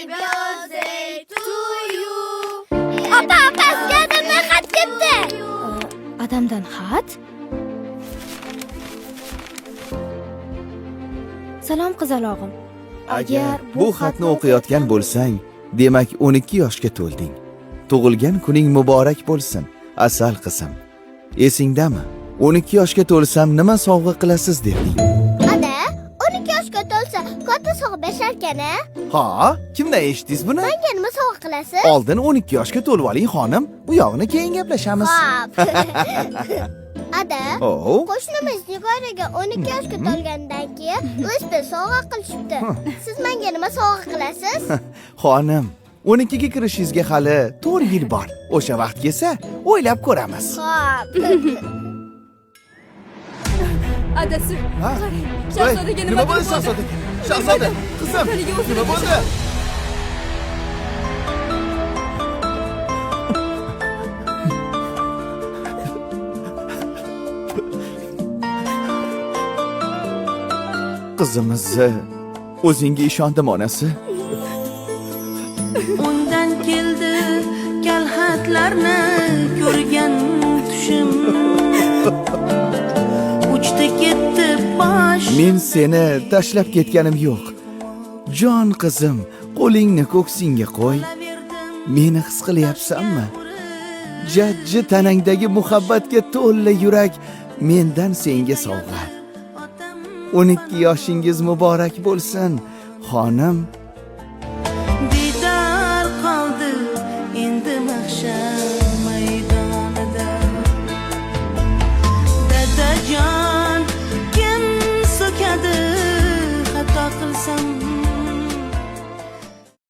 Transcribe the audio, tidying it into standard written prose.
Birthday to you. Opa, opa, sizga adamdan xat kelibdi. Adamdan xat? Salom, qizalog'im. Agar bu xatni o'qiyotgan bo'lsang, demak 12 yoshga to'lding. Tug'ilgan kuning muborak bo'lsin, asal qizim. Esingdami? 12 yoshga to'lsam nima sovg'a qilasiz deding. Ada, 12 yoshga to'lsa, katta sovg'a berisharkan a? Ha, kimdan eshitdingiz buni? Menga nima sovg'a qilasiz? Oldin 12 yoshga to'lib oling, xonim. U yog'ini keyin gaplashamiz. Xo'p. Ada, Oh, qo'shnimiz Nigoraga 12 yoshga to'lgandan keyin velosiped sovg'a qilishibdi. Siz menga nima sovg'a qilasiz? Xonim, 12 ga kirishingizga hali 4 yil bor. O'sha vaqt kelsa, o'ylab ko'ramiz. Xo'p. Adasi, Ha? qarang, shahzodaga Voy, nima nima bo'ldi shahzodaga? Shahzoda, qizim, Nega o'zini nima bo'ldi? Qizimizni o'zingga ishondim, onasi. Undan keldi kalxatlarni ko'rgan tushim. Uchdi ketdi bosh. Men seni tashlab ketganim yo'q. Jon qizim, qo'lingni ko'ksingga qo'y. Meni his qilyapsanmi? Jajji tanangdagi muhabbatga to'la yurak mendan senga sovg'a. 12 yoshingiz muborak bo'lsin, xonim. Dedi.